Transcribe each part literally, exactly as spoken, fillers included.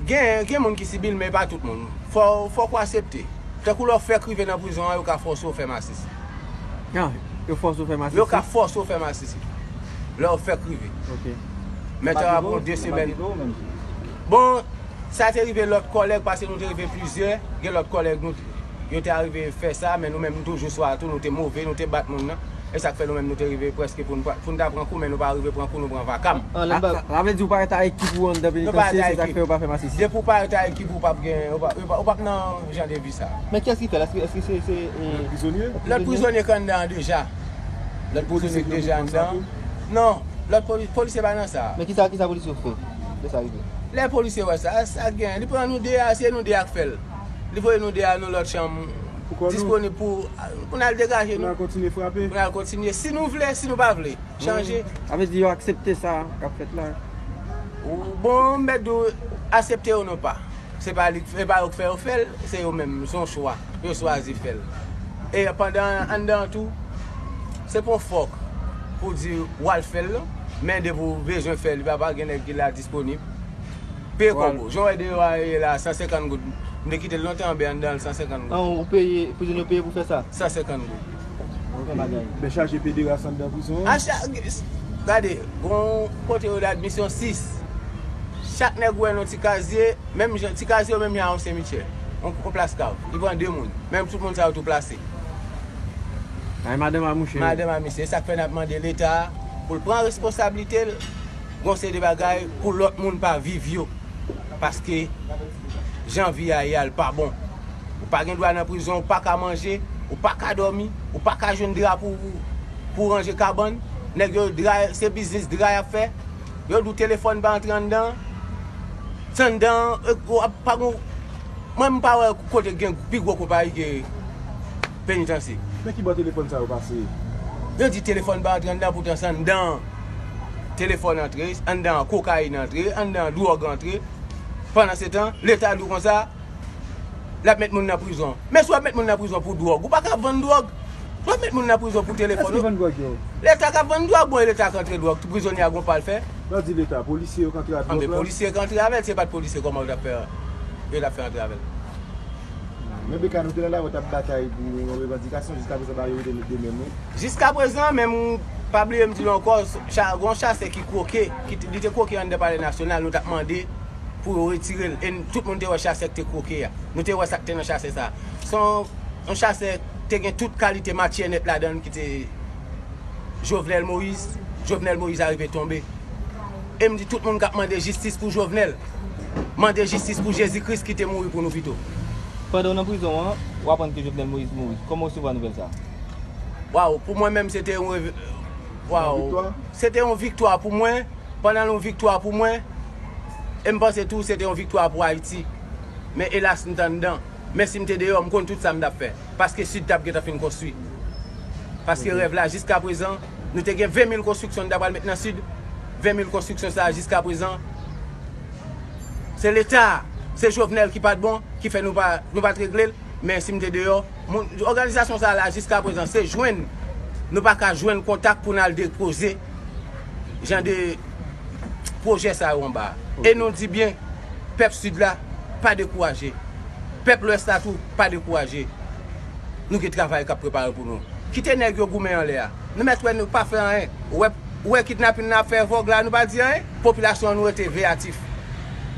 Gen, gen moun ki sibi l, men pa tout moun. Fò, fòk ou aksepte. Tankou lè w fèk rive nan prizon an, yo ka fòse w fè masisi. Ah, yo fòse w fè masisi? Yo ka fòse w fè masisi. Lè w fèk rive. Ok. Men tan apre de semèn. Bon, sa te rive lòt kòlèg, paske nou te rive plizyè. Gen lòt kòlèg nou, yo te arive fè sa, men nou menm nou toujou swa tou, nou te move, nou te bat moun nan. E sa k fè nou menm nou te rive prèske pou n pa, pou n ta pran kou, men nou pa rive pran kou, nou pran vakam. Sa, sa vle di ou pa rete ak ekip ou anndan penitansye, se sa k fè yo pa fè masisi? Depi ou pa rete ak ekip ou, ou p ap gen, ou p ap, ou p ap, ou p ap nan jan de vi sa. Men kiyès ki fè l? Èske, èske se, se, e, lòt prizonye? Lòt prizonye k anndan an deja. Lòt prizonye k deja anndan. Non, lòt poli-, polisye pa nan sa. Men kisa, kisa polisye yo fè? Lè sa rive. Lè polisye wè sa, sa gen, li pran nou de a, se nou de a k fè l. Li voye nou de a nan lòt chanm disponib pou, pou n al degaje nou. Pou n al kontinye frape. Pou n al kontinye. Si nou vle, si nou pa vle chanje. Sa vle di yo aksepte sa k ap fèt la? Bon, m mèt di w, aksepte yo non pa. Se pa li, se pa yo k fè yo fè l, se yo menm, se yon chwa. Yo chwazi fè l. E pandan anndan an tou, se pa yon fòk pou di w al fè l non, men depi w bezwen fè l, papa, gen nèg ki la disponib. Peye kòb ou. Jan w wè deyò a ye la, san senkant goud. M te kite l lontan, anben anndan l san senkant goud. An, ou peye, prizonye peye pou fè sa? San senkant goud. Men chaje pederas anndan prizon an? A cha-, gade, gon kote yo di admisyon sis. Chak nèg ou wè nan ti kazye, menm jan, ti kazye yo menm jan a yon simityè. On, on plas kav. Li pran de moun. Menm tout moun sa yo tou plase. Ay, madanm a mouche. Madanm a misye. E sa k fè n ap mande Leta pou l pran responsablite l, gon seri de bagay pou lòt moun pa viv yo. Paske jan vi a ye a, l pa bon. Ou pa gen dwa nan prizon, ou pa ka manje, ou pa ka dòmi, ou pa ka jwenn dra pou, pou ranje kabann. Nèg yo dra, se biznis dra y ap fè. Yo di w telefòn pa antre anndan. Se anndan, e, w ap, pa gon, mwen m pa wè kote gen pi gwo konpayi ke penitansye. Men ki bò telefòn sa yo pase? Yo di telefòn pa antre anndan, poutan se anndan telefòn antre, anndan kokayin antre, anndan dwòg antre. Pandansetan, Leta di w konsa, l ap met moun nan prizon. Men si w ap met moun nan prizon pou dwòg, ou pa ka vann dwòg. W ap met moun nan prizon pou telefòn. Èske vann dwòg yo? Leta k ap vann dwòg, bon, e Leta k antre dwòg. Tout prizonye a gon pa l fè. Lè w di Leta, polisye yo k antre ak dwòg la? Anben, polisye k antre avè l, se pa t polisye, kòman yo t ap fè, yo t ap fè antre avè l? Men Beka, nou te nan lari, w t ap batay pou yon revandikasyon, jiskaprezan bagay yo rete de menm, wi. Jiskaprezan, men m pa bliye m di nou ankò, cha-, gon chasè ki kwoke, ki te, li te kwoke anndan Palè Nasyonal, nou t ap mande pou yo retire l. E n-, tout moun te wè chasè k te kwoke a. Nou te wè sa k te nan chasè sa a. Se yon, yon chasè k te gen tout kalite matyè nèt ladan l ki te Jovenel Moïse. Jovenel Moïse arive tonbe. E m di tout moun k ap mande jistis pou Jovenel, mande jistis pou Jezi Kris ki te mouri pou nou pito. Pandan w nan prizon an, w aprann ke Jovenel Moïse mouri. Kòman w resevwa nouvèl sa a? Waw, pou mwen menm, se te yon reve-, waw. Se te yon viktwa pou mwen. Pandan l yon viktwa pou mwen, e m panse tou se te yon viktwa pou Ayiti. Men elas, m t anndan. Men si m te deyò, m konn tout sa m t ap fè. Paske Sid t ap gentan fin konstwi. Paske rèv la, jiskaprezan, nou te gen ven mil konstriksyon nou ta pral met nan Sid. Ven mil konstriksyon sa a, jiskaprezan, se Leta, se Jovenel ki pa t bon, ki fè nou pa, nou pa t regle l. Men si m te deyò, moun, òganizasyon sa a la, jiskaprezan, se jwenn, nou pa ka jwenn kontak pou n al depoze jan de pwojè sa yo anba a. E nou di byen, pèp Sid la, pa dekouraje. Pèp Lwès la tou, pa dekouraje. Nou gen travay k ap prepare pou nou. Kite nèg yo goumen anlè a. Nou mèt wè nou pa fè anyen. Ou wè, ou wè kidnapin nan ap fè vòg la, nou pa di anyen. Popilasyon an, nou rete veyatif.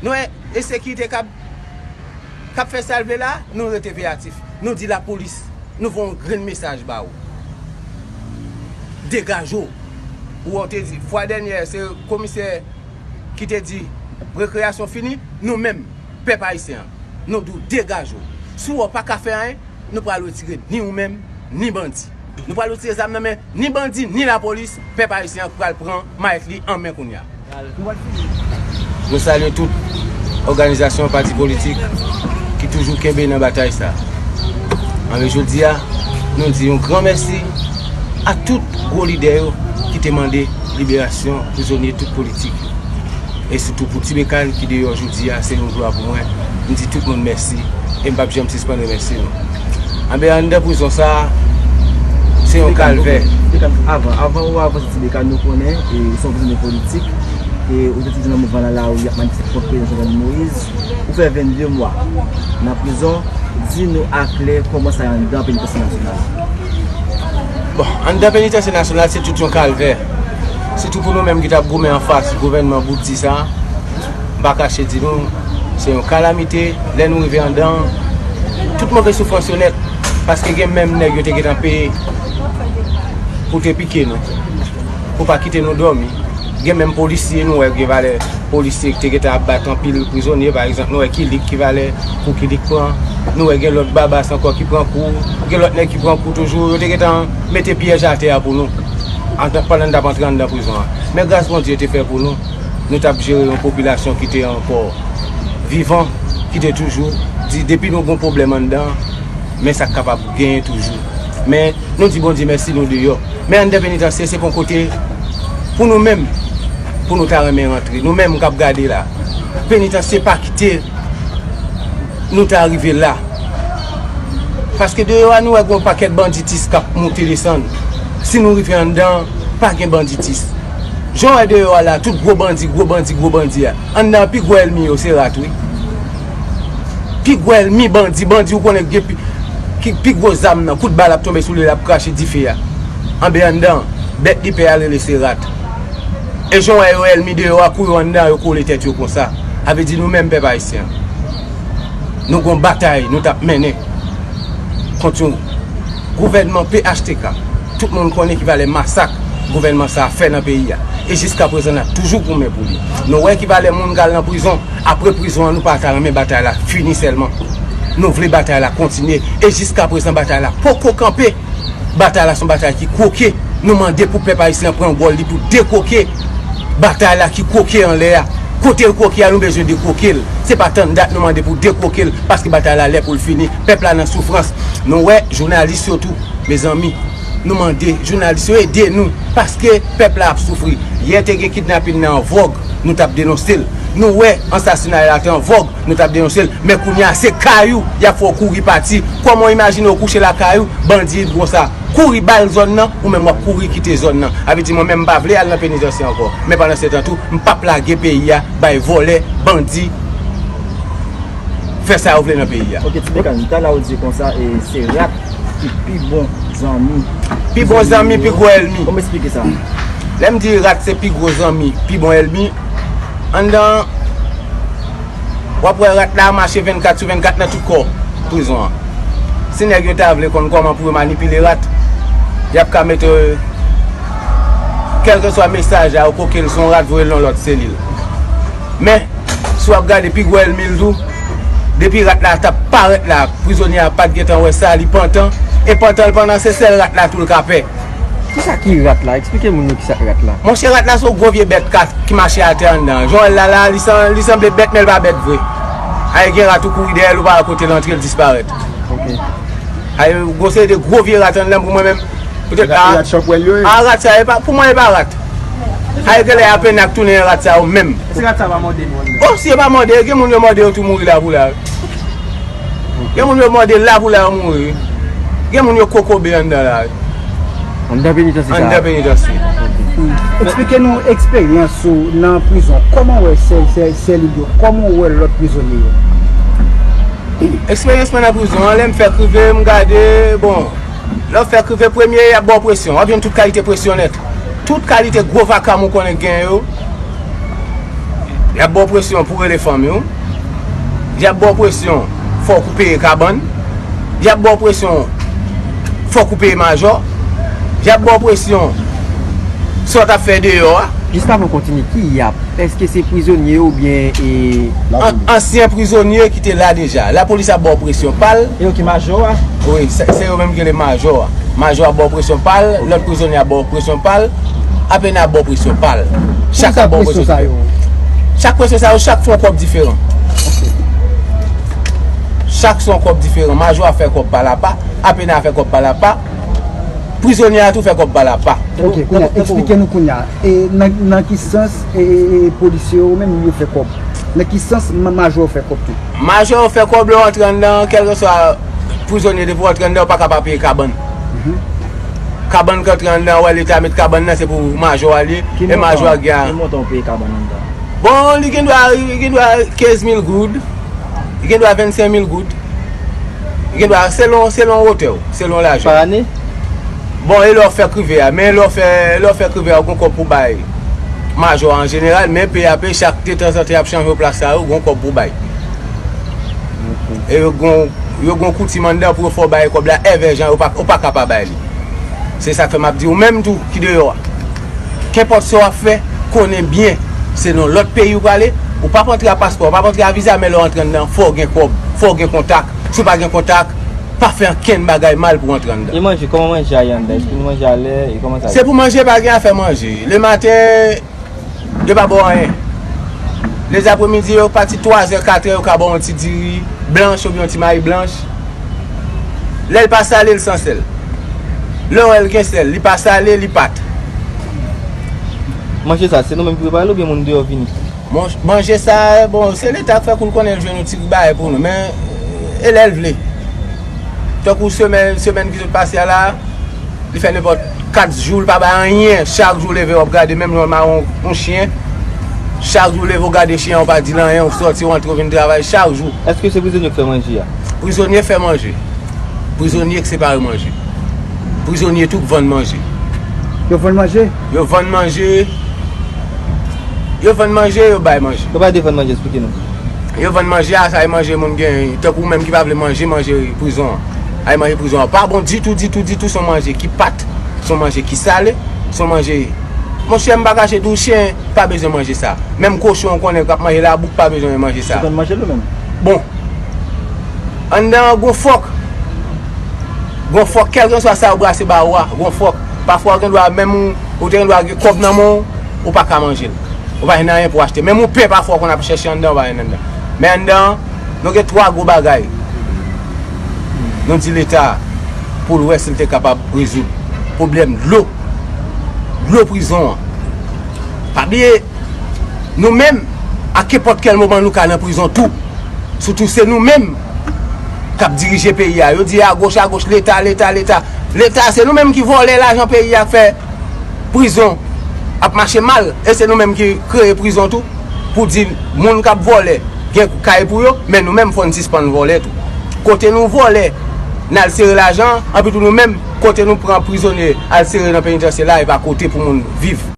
Nou wè ensekirite k ap, k ap fè sa l vle la, nou rete veyatif. Nou di lapolis, nou voye yon grenn mesaj ba ou. Degaje w. Ou wè, w te di, fwa dènyè, se komisè ki te di rekreyasyon fini, nou menm, pèp ayisyen an, nou di w degaje w. Si w wè w pa ka fè anyen, nou pral retire ni ou menm, ni bandi. Nou pral retire zam nan men ni bandi, ni lapolis. Pèp ayisyen an pral pran mayèt li an men kounye a. Nou salye tout òganizasyon, pati politik ki toujou kenbe nan batay sa a. Anben jodi a, nou di yon gran mèsi a tout gwo lidè yo ki te mande liberasyon prizonye tout politik yo. E sitou pou Ti Bekal ki deyò jodi a, se yon glwa pou mwen. M di tout moun mèsi e m p ap janm sispann remèsye nou. Anben anndan prizon sa a, se yon kalvè. Ti Bekal, avan, avan ou avanse, Ti Bekal, nou konnen e se yon prizonye politik. E ou te toujou nan mouvman lala, ou y ap manifeste kont prezidan Jovenel Moïse. Ou fè vennde mwa nan prizon. Di nou aklè kòman sa ye anndan penitansye nasyonal la. Bon, anndan penitansye nasyonal se tout yon kalvè. Sitou pou nou menm ki t ap goumen anfas gouvènman bout di sa a. M pa kache di nou, se yon kalamite. Lè nou rive anndan, tout move soufrans yo nèt. Paske gen menm nèg yo te gentan peye pou te pike nou, pou pa kite nou dòmi. Gen menm polisye, nou wè gen valè polisye ki te gentan ap bat anpil prizonye. Pa egzanp, nou wè Kilik ki valè kou Kilik pran. Nou wè gen lòt Babas ankò ki pran kou. Gen lòt nèg ki pran kou toujou. Yo te gentan mete pyèj atè a pou nou, antan, pandan n t ap antre anndan prizon an. Men gras Bondye te fè pou nou, nou t ap jere yon popilasyon ki te ankò vivan, ki te toujou di depi nou gon pwoblèm anndan, men sa k kapab genyen toujou. Men nou di Bondye mèsi, nou deyò. Men anndan penitansye se pa yon kote pou nou menm, pou nou ta renmen rantre. Nou menm k ap gade la, penitansye pa kite nou ta rive la. Paske deyò a nou wè gon pakèt banditis k ap moute desann. Si nou rive anndan, pa gen banditis. Jan w wè deyò a la, tout gwo bandi, gwo bandi, gwo bandi a. Anndan an pi gwo ènmi yo se rat wi. Pi gwo ènmi bandi, bandi ou konnen gen pi, ki pi gwo zam nan, kout bal ap tonbe sou li l ap krache dife a. Anben anndan, bèt li pè a rele se rat. E jan w wè yo ènmi deyò a kou yo anndan yo kole tèt yo konsa. Sa vle di nou menm pèp ayisyen, nou gon batay nou t ap mennen kont yon gouvènman P H T K. Tout moun konnen ki valè masak gouvènman sa a fè nan peyi a. E jiska prezan n ap toujou goumen pou li. Nou wè ki valè moun k al nan prizon. Apre prizon an nou pa ta renmen batay la fini sèlman. Nou vle batay la kontinye. E jiska prezan batay la poko kanpe. Batay la se yon batay ki kwoke. Nou mande pou pèp ayisyen an pran wòl li pou dekwoke batay la ki kwoke anlè a. Kote l kwoke a, nou bezwen dekwoke l. Se pa tann dat nou mande pou dekwoke l, paske batay la lè pou l fini. Pèp la nan soufrans. Nou wè jounalis yo tou, mezanmi, nou mande jounalis yo ede nou, paske pèp la ap soufri. Yè te gen kidnapin nan an vòg, nou t ap denonse l. Nou wè ansasinay la te an vòg, nou t ap denonse l. Men kounye a se kay ou y ap fè w kouri pati. Kòman w imajine w kouche lakay ou, bandi konsa kouri ba l zòn nan, ou menm w ap kouri kite zòn nan. Sa vle di mwen menm m pa vle al nan penitansye ankò. Men pandan se tan tou, m p ap lage peyi a bay vòlè, bandi, fè sa yo vle nan peyi a. Ok, Ti Bekan, talè w di konsa, e se rat ki pi bon zanmi. Pi bon zanmi, pi gwo ènmi. Kòman eksplike sa? Lè m di rat se pi gwo zanmi, pi bon ènmi, anndan, w ap wè rat la mache vennkat sou vennkat nan tout kò prizon an. Si nèg yo ta vle konn kòman pou yo manipile rat, y ap ka mete kèlkeswa mesaj la, yo koke l sou yon rat, voye l nan lòt selil. Men, si w ap gade pi gwo ènmi l tou, depi rat la t ap parèt la, prizonye a pa t gentan wè sa, li pantan, e pantan l pantan se sèl rat la tou l ka pè. Kisa ki rat la? Eksplike moun yo kisa k rat la. Monchè, rat la se yon gwo vye bèt ka, ki mache atè anndan. Jan w wè l la la, li san, li sanble bèt, men l pa bèt vre. Ay gen rat ou kouri dèyè l, ou pa wè kote l antre, l disparèt. Ok. Ay, gon seri de gwo vye rat anndan pou mwen menm. Poutèt a, a rat sa, e pa, pou mwen, e pa rat. Ay, genlè apèn ak tounen rat sa yo menm. Si rat sa pa mòde nou anndan? Oh, si yo pa mòde, gen moun yo mòde yo tou mouri la pou la. Gen moun yo mòde la pou la yo mouri. Gen moun yo kokobe anndan la. Anndan penitansye sa. Anndan penitansye. Eksplike nou eksperyans ou nan prizon. Kòman w wè sè, sè, selil yo? Kòman w wè lòt prizonye yo? Eksperyans mwen nan prizon an, lè m fèk rive, m gade, bon, lè w fèk rive, premye, y ap ba w presyon. W ap jwenn tout kalite presyon nèt. Tout kalite gwo vakam ou konnen k gen yo, y ap ba w presyon pou w rele fanmi w. Y ap ba w presyon, fòk ou peye kabann. Y ap ba w presyon, fòk ou peye majò. Y ap ba w presyon, sa w t ap fè deyò a. Jis avan w kontinye, ki y ap? Èske se prizonye oubyen, e, an-, ansyen prizonye ki te la deja? Lapolis ap ba w presyon pa l. E yo ki majò a? Wi, se, se yo menm ki rele majò a. Majò a ap ba w presyon pa l, lòt prizonye ap ba w presyon pa l, apèn ap ba w presyon pa l. Chak ap ba w presyon diferan. Chak presyon sa yo, chak fè yon kòb diferan. Chak se yon kòb diferan. Majò a fè kòb pa l apa, apèn a fè kòb pa l apa, prizonye a tou fè kòb pa l apa. Ok, kounye a, eksplike nou kounye a. E nan, nan ki sans, e, e, e, polisye yo menm yo fè kòb? Nan ki sans ma-, majò yo fè kòb tou? Majò yo fè kòb lè w antre anndan, kèlkeswa prizonye, depi w antre anndan, ou pa ka pa peye kabann. Mhm. Kabann k antre anndan, wè Leta met kabann nan, se pou majò a li ye. E majò a gen. Ki montan w peye kabann anndan? Bon, li gen dwa, li gen dwa kenz mil goud. Li gen dwa vennsenk mil goud. Li gen dwa, selon, selon wotè w, selon lajè. Pa ane? Bon, e lè w fèk rive a. Men lè w fè, lè w fèk rive a, ou gon kòb pou bay majò a an jeneral, men P A P, chak detanzantan y ap chanje w plas sa yo, gon kòb pou bay. E yo gon, yo gon koutim anndan pou yo fè w bay kòb la, èvè jan yo pa, ou pa ka pa bay li. Se sa k fè m ap di ou menm tou ki deyò a. Kenpòt sa w ap fè, konnen byen, se nan lòt peyi ou prale, ou p ap antre a paspò, ou p ap antre a viza, men lè w antre anndan, fò w gen kòb, fò w gen kontak. Si w pa gen kontak, pa fè ankenn bagay mal pou w antre anndan. E manje, kòman manje a ye anndan? Èske nou manje alè? E kòman sa ye? Se pou manje, pa gen afè manje. Lematen, yo pa ba w anyen. Lezapremidi, yo pati twazè, katrè, yo ka ba w yon ti diri blanch oubyen yon ti mayi blanch. Lè l pa sale, l san sèl. Lè w wè l gen sèl, li pa sale, li pat. Manje sa, se nou menm ki prepare l oubyen moun deyò vini? Mon-, manje sa, bon, se Leta k fè kou l konnen l jwenn yon ti bagay pou nou. Men, e lè l vle. Tankou semèn, semèn ki sot pase a la, li fè nenpòt kat jou, li pa bay anyen. Chak jou leve, w ap gade, menm jan w mare yon, yon chen. Chak jou leve, w gade chen an, w pa di l anyen, w sòti, w antre, w vin travay chak jou. Èske se prizonye k fè manje a? Prizonye fè manje. Prizonye k separe manje. Prizonye tou k vann manje. Yo vann manje? Yo vann manje. Yo vann manje, yo bay manje. Yo pa defann manje, eksplike nou. Yo vann manje a, sa e manje moun gen. Tankou ou menm ki pa vle manje, manje prizon an. Ay manje prizon an. Pa bon ditou, ditou, ditou, se yon manje ki pat. Se yon manje ki sale. Se yon manje. Monchè, m pa kache di w, chen pa bezwen manje sa. Menm kochon, ou konnen, k ap manje labou, pa bezwen manje sa. Ou konn manje l ou menm? Bon. Anndan an, gon fòk. Gon fòk, kèlkeswa sa yo brase ba ou a, gon fòk. Pafwa, ou gen dwa, menm ou, ou te gen dwa gen kòb nan men w, ou pa ka manje l. Ou pa jwenn anyen pou w achte. Menm yon pen, pafwa, ou konn ap chèche anndan, ou pa jwenn anndan. Men anndan an, nou gen twa gwo bagay. Nou di Leta pou l wè si l te kapab rezoud pwoblèm dlo. Dlo prizon an. Pa bliye, nou menm, a kenpòt kèl moman, nou ka nan prizon tou. Sitou se nou menm k ap dirije peyi a. Yo di agoch, agoch, Leta, Leta, Leta. Leta, se nou menm ki vòlè lajan peyi a, k fè prizon ap mache mal. E se nou menm ki kreye prizon tou. Pou di moun k ap vòlè gen kay pou yo, men nou menm fò n sispann vòlè tou. Kote nou vòlè, n al sere lajan an, anpi tou nou menm, kote nou pran prizonye al sere nan penitansye la, e pa kote pou moun viv.